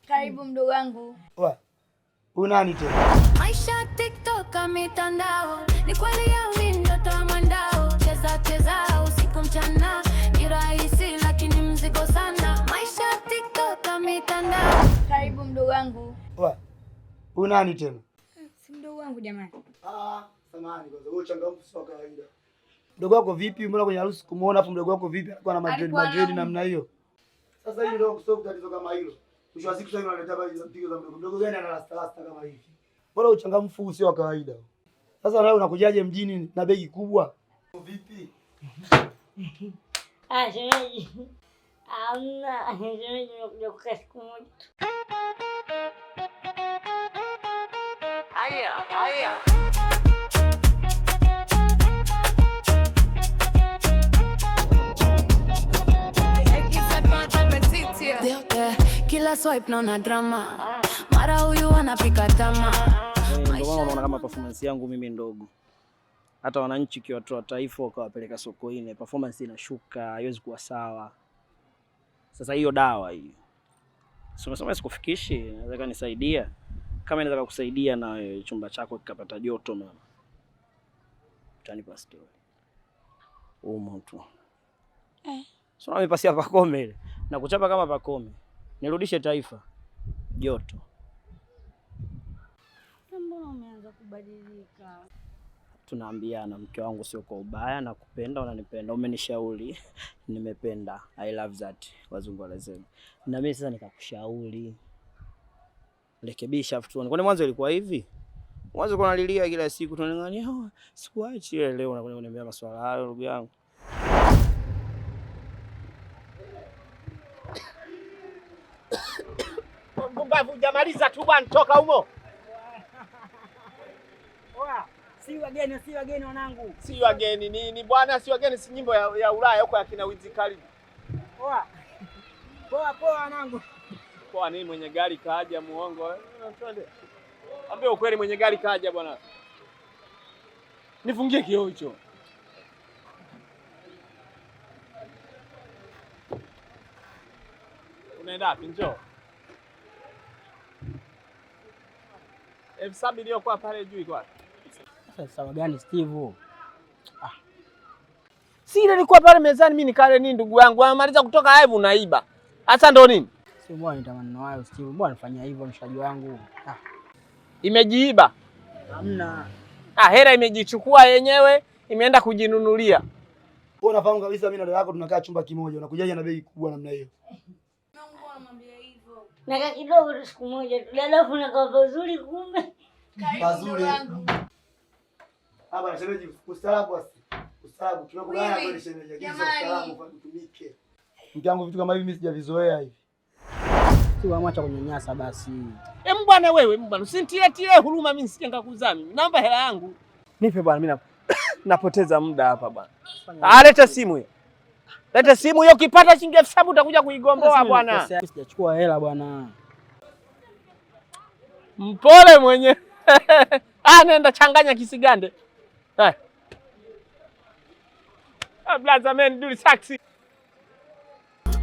Karibu mdogo wangu. Oa. Huyu nani tena? Maisha TikTok mitandao ni kweli au ni ndoto ya mwandao? Cheza cheza usiku mchana ni rahisi lakini mzigo sana. Maisha TikTok mitandao. Karibu mdogo wangu. Oa. Huyu nani tena? Si mdogo wangu jamani. Ah, samahani kwanza. Wewe changamfu sio kawaida. Mdogo wako vipi? Mbona kwenye harusi kumuona afu mdogo wako vipi? Alikuwa na madread Alikuwa madread na- namna hiyo. Sasa hii ndio kusolve tatizo kama hilo. Mwisho wa siku sasa unaleta habari za mpigo za mdogo. Mdogo gani ana rasta rasta kama hivi? Mbona uchangamfu huu sio wa kawaida? Sasa wewe unakujaje mjini na begi kubwa? Vipi? Ah, shemeji. Hamna, shemeji nimekuja kukaa siku moja tu. Haya, haya. Kila swipe naona drama, mara huyu anapika tama. Ndio maana unaona kama performance yangu mimi ndogo. Hata wananchi ukiwatoa Taifa ukawapeleka Sokoine, performance inashuka, haiwezi kuwa sawa. Sasa hiyo dawa hiyo, si umesema sikufikishi, inaweza kanisaidia? Kama inaweza kukusaidia na wewe chumba chako kikapata joto, mama, utanipa story umo tu eh. So pasia Pakome ile na kuchapa kama Pakome, nirudishe Taifa joto. Mbona umeanza kubadilika? Tunaambiana mke wangu, sio kwa ubaya, nakupenda, unanipenda, umenishauri, nimependa. I love that, wazungu wanasema. Na mimi sasa nikakushauri rekebisha, afu tuone. Kwani mwanzo ilikuwa hivi? Mwanzo kuna lilia kila siku tunang'ania, oh, sikuachi. Leo unakuja kuniambia maswala hayo, ndugu yangu. Mpumbavu, hujamaliza tu bwana, toka humo. Oya, si wageni, si wageni wanangu. Si wageni nini bwana, si wageni, si nyimbo ya Ulaya huko ya kina Wiz Khalifa. Oya. Poa poa wanangu. Poa nini, mwenye gari kaja muongo. Twende. Ambia ukweli, mwenye gari kaja bwana. Nifungie kioo hicho. Unaenda wapi? Njoo. 7,000 iliyokuwa pale juu iko wapi? Sasa sawa gani Steve? Si ile ilikuwa pale mezani, mimi nikale nini ndugu yangu? Anamaliza kutoka live unaiba. Sasa ndo nini? Sio bwana, nitamani hayo Steve. Mbona nifanyia hivyo mshikaji wangu? Ah, Imejiiba. hamna. Ah, hela imejichukua yenyewe, imeenda kujinunulia. Wewe unafahamu kabisa mimi na dada yako tunakaa chumba kimoja. Unakujaje na begi kubwa namna hiyo? Nakaa kidogo tu siku moja tu. Dada, afu nakaa pazuri kumbe. Pazuri. Hapa na shemeji, ustaarabu basi. Ustaarabu tunakubaliana kweli shemeji, lakini sio ustaarabu utumike. Mke wangu vitu kama hivi mimi sijavizoea hivi. Steve, amwacha kunyanyasa basi. Em bwana wewe, bwana usinitie tie huruma mimi nisije nikakuzaa mimi. Naomba hela yangu. Nipe bwana, mimi napoteza muda hapa bwana. Ah, leta simu hiyo. Leta simu hiyo, ukipata shilingi 7,000 utakuja kuigomboa bwana. Sijachukua hela bwana. Mpole mwenye. Ah, nenda changanya kisigande. Eh. Ah, blaza man, do the taxi.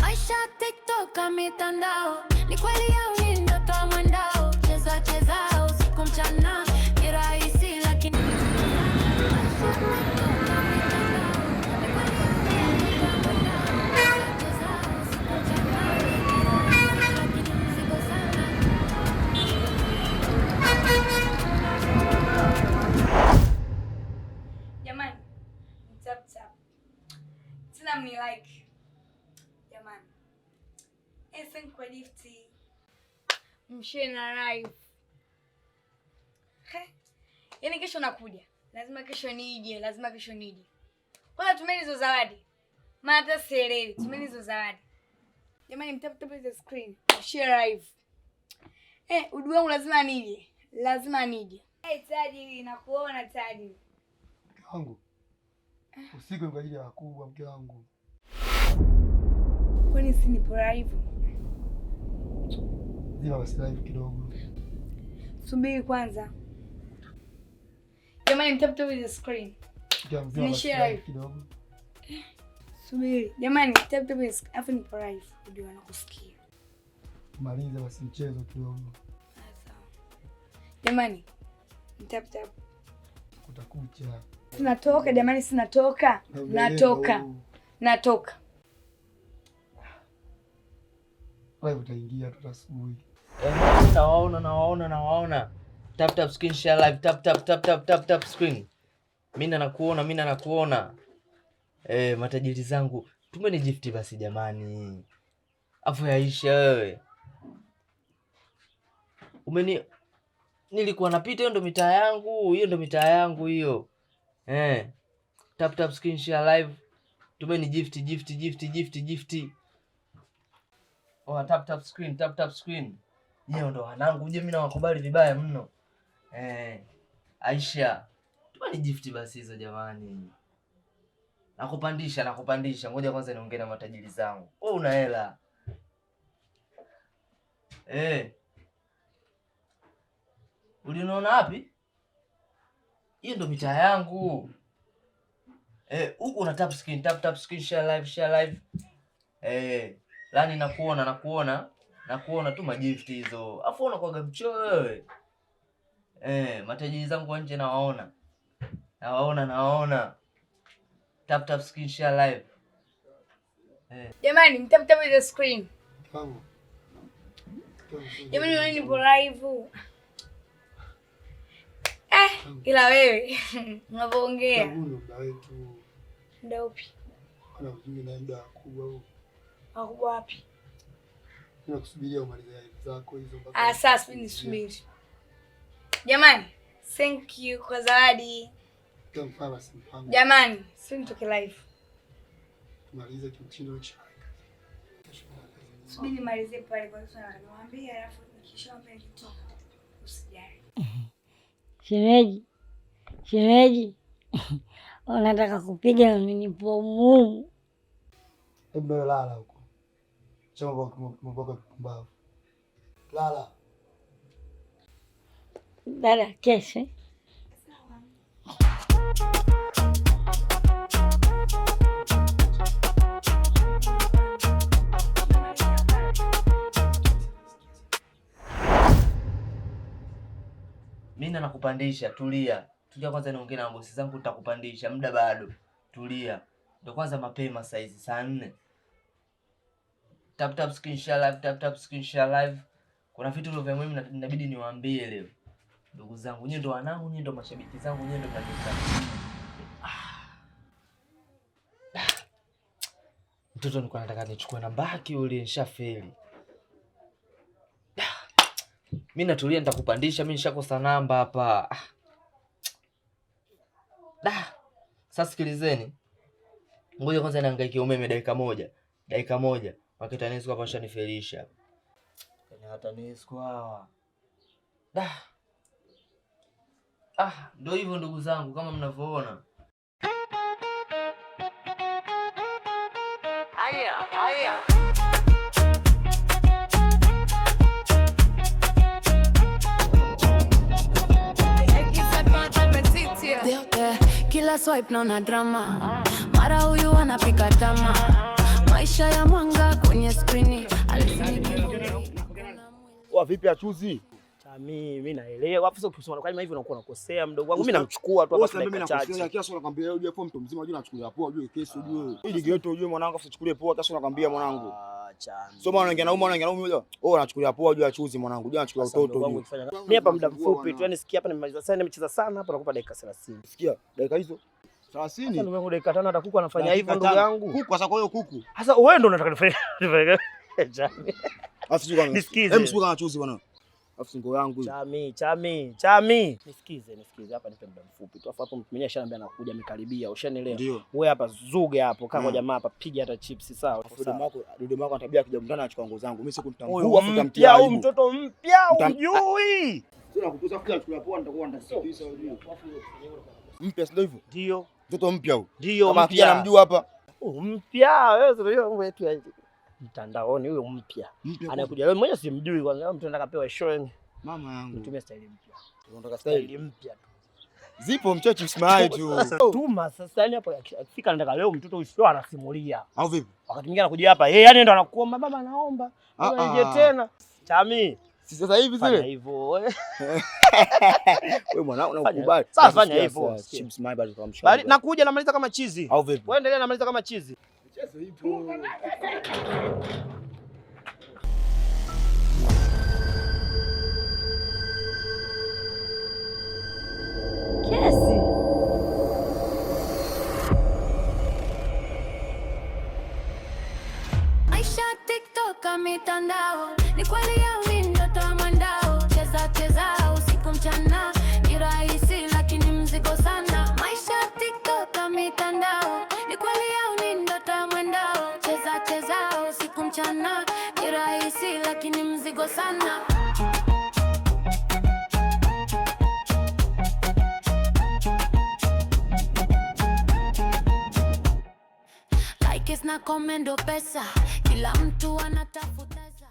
Maisha TikTok mitandao ni kweli au ni ndoto ya mwandao? Cheza cheza usiku mchana ni rahisi lakini Maisha TikTok mitandao ni kweli au ni ndoto ya mwandao? Cheza usiku mchana ni rahisi lakini mzigo sana. Jamani, tap tap. Tena mni like. Jamani. Esen kwa gifti. Mshare na live. He. Yaani kesho nakuja. Lazima kesho nije, lazima kesho nije. Kwanza tumeni hizo zawadi. Maana hata sielewi. Tumeni hizo zawadi. Jamani, mtap tap the screen. Share live. Eh, udu wangu lazima nije. Lazima nije. Hey, tajiri, nakuona tajiri. Mke wangu. Usiku ni kwa ajili ya wakubwa, mke wangu. Kwani si nipo live? Zima basi live kidogo. Subiri kwanza. Jamani, mtap tap the screen. Mke wangu, zima Ni basi share live kidogo. Subiri. Jamani, tap tap, afu nipo live. Ndio nakusikia. Maliza basi mchezo kidogo. Sawa. Jamani, tap tap. Kutakucha. Sinatoka jamani, sinatoka. Natoka. Natoka. Wewe utaingia tu asubuhi. Nawaona, nawaona, nawaona. Tap tap screen share live, tap tap tap tap tap tap screen. Mimi nakuona, mimi nakuona. Matajiri zangu, tumeni gift basi jamani. Afu yaisha wewe. Umeni nilikuwa napita, hiyo ndo mitaa yangu, hiyo ndo mitaa yangu hiyo. Tap tap screen share live. Tumeni gift gift gift gift gift. Oh, tap tap screen, tap tap screen. Yeye ndo wanangu, je mimi nawakubali vibaya mno. Aisha, tumeni gift basi hizo jamani. Nakupandisha, nakupandisha. Ngoja kwanza niongee na matajiri zangu. Wewe una hela. Uliniona wapi? Hiyo ndo mitaa yangu. Huku una tap screen, tap tap screen, share live, share live. Lani nakuona, nakuona, nakuona tu magift hizo. Afu unakuwa mchoyo wewe. Matajiri zangu wa nje nawaona. Nawaona, nawaona. Tap tap screen share live. Jamani, tap tap the screen. Jamani, wewe nipo live. Ila wewe unavyoongea. Muda wetu. Muda upi? Ana ujui na muda mkubwa huu. Mkubwa wapi? Ninakusubiria umalize live zako hizo mpaka. Sasa mimi nisubiri. Jamani, thank you kwa zawadi. Jamani, si nitoke live. Tumalize kimtindo cha. Subiri nimalizie pale kwa sababu nawaambia, alafu nikishawaambia nikitoka. Usijali. Shemeji. Shemeji. Unataka kupiga na mimi nipo mumu. Hebu lala huko. Chama mambo ya kipumbavu. Lala. Dada, kesho. Mimi nakupandisha, tulia. Tulia kwanza niongee na bosi zangu, nitakupandisha. Muda bado. Tulia. Ndio kwanza mapema saa hizi saa 4. Tap tap screen share live, tap tap screen share live. Kuna vitu vya muhimu inabidi niwaambie leo. Ndugu zangu, nyinyi ndo wanangu, nyinyi ndo mashabiki zangu, nyinyi ndo mnanithamini. Mtoto nilikuwa nataka nichukue namba yake yule, nishafeli. Mimi natulia, nitakupandisha, mimi nishakosa namba hapa. Sasa sikilizeni. Ngoja kwanza nihangaike umeme dakika moja. Dakika moja. Wakati TANESCO hapa washanifelisha. Yaani TANESCO hawa. Ndio hivyo ndugu zangu kama mnavyoona. Haya, haya. Kila swipe naona drama. Mara huyu anapika tama. Maisha ya mwanga kwenye skrini. Wa vipi achuzi? Mimi naelewa. Hapo sio kusema kwa hivi unakuwa unakosea mdogo wangu. Mimi namchukua tu hapa dakika chache. Mimi nakosea kiasi nakwambia wewe ujue mtu mzima ujue unachukulia poa ujue kesi ujue. Hii ligi yetu ujue mwanangu usichukulie poa kiasi nakwambia mwanangu. Sio maana unaongea na ume unaongea na ume wewe unachukulia poa ujue achuzi mwanangu. Ujue anachukulia utoto ujue. Mimi hapa muda mfupi tu yani sikia hapa nimemaliza sana nimecheza sana hapa nakupa dakika 30. Sikia dakika hizo 30. Ndugu yangu dakika 5 hata kuku anafanya hivyo ndugu yangu. Kuku sasa kwa hiyo kuku. Sasa wewe ndio unataka nifanye. Chami. Afu nisikize. Hebu sikuwa achuzi bwana. Afu singo yangu. Chami, chami, chami. Nisikize, nisikize. Hapa nipe muda mfupi tu. Afu hapo mtu mwenyewe ashaniambia anakuja amekaribia. Ushanielewa? Wewe hapa zuge hapo, kaa kwa jamaa hapa piga hata chips sawa. Dodoma yako ana tabia akija mtana anachukua nguo zangu. Mimi siku nitambua afu nitamtia aibu. Huyu mtoto mpya hujui. Sio nakutusa afu achukua poa nitakuwa nitasifisa ujue. Mpya sio hivyo? Ndio. Mtoto mpya huyu. Ndio mpya. Kama namjua hapa. Mpya wewe unajua mambo yetu ya mtandaoni huyo mpya. Anakuja leo mmoja simjui kwanza mtu anataka pewa show. Mama yangu. Nitumie style mpya. Unataka style mpya tu. Zipo mchoe chips mayai tu. Tuma sasa, yani hapo akifika nataka leo mtoto usio anasimulia. Au vipi? Wakati mwingine anakuja hapa, yeye yani ndo anakuomba baba, naomba. Ah, Baba ah. nije tena. Chami. Si sasa hivi Fanya zile? hivyo. Wewe mwanangu Fanya nakukubali. Sasa fanya hivyo. Chips mayai bado kama mshikaji. Bali nakuja namaliza kama chizi. Au vipi? Wewe endelea namaliza kama chizi. Michezo ipo. Kesi. Maisha TikTok mitandao ni kweli au ni ndoto ya mwandao? Cheza cheza usiku mchana ni rahisi lakini mzigo sana. Maisha TikTok mitandao ni kweli au ni ndoto ya mwandao? Cheza cheza usiku mchana ni rahisi lakini mzigo sana. Likes na comment ndo pesa, kila mtu anatafuta za.